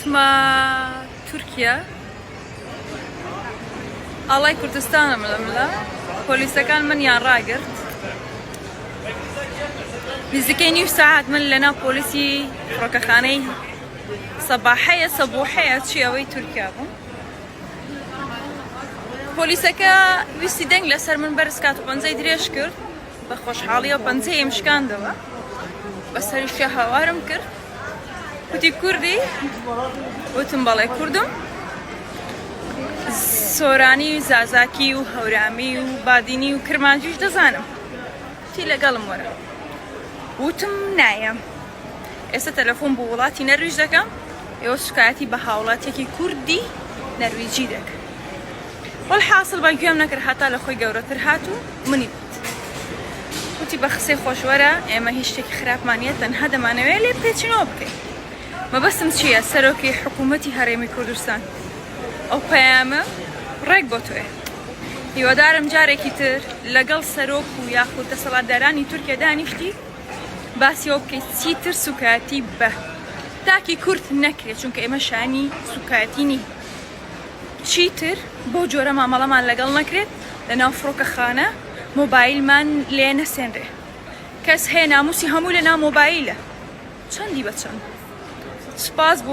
گەیشتمە تورکیا ئاڵای کوردستانم لە ملە پۆلیسەکان منیان ڕاگرت نزیکەی نیو سەعات من لەناو پۆلیسی فڕۆکەخانەی سەباحەیە سەبوحەیە چی ئەوەی تورکیا بووم پۆلیسەکە ویستی دەنگ لەسەر من بەرز کات و پەنجەی درێژ کرد بە خۆشحاڵیەوە پەنجەیم شکاندەوە بە سەریشیا هاوارم کرد وتی کوردی وتم بەڵێ کوردم سۆرانی و زازاکی و هەورامی و بادینی و کرمانجیش دەزانم تی لەگەڵم وەرە وتم نایەم ئێستا تەلەفۆن بۆ وڵاتی نەرویج دەکەم ئێوە سوکایەتی بە هاوڵاتیەکی کوردی نەرویجی دەکەن وەلحاسڵ بە گوێم نەکرد هەتا لە خۆی گەورەتر هات و منی وت وتی بە قسەی خۆش وەرە ئێمە هیچ شتێکی خراپمان نییە تەنها دەمانەوێت لێ پێچینەوە بکەین مەبەستم چییە سەرۆکی حکوومەتی هەرێمی کوردستان ئەو پەیامە ڕێک بۆ تۆیە هیوادارم جارێکی تر لەگەڵ سەرۆک و یاخود دەسەڵاتدارانی تورکیا دانیشتی باسی ئەوە بکەیت چیتر سوکایەتی بە تاکی کورد نەکرێت چونکە ئێمە شایانی سوکایەتی نین چیتر بەو جۆرە مامەڵەمان لەگەڵ نەکرێت لەناو فڕۆکەخانە مۆبایلمان لێ نەسێنرێ کەس هەیە ناموسی هەموو لەناو مۆبایلە چەندی بە چەند سوپاس بۆ.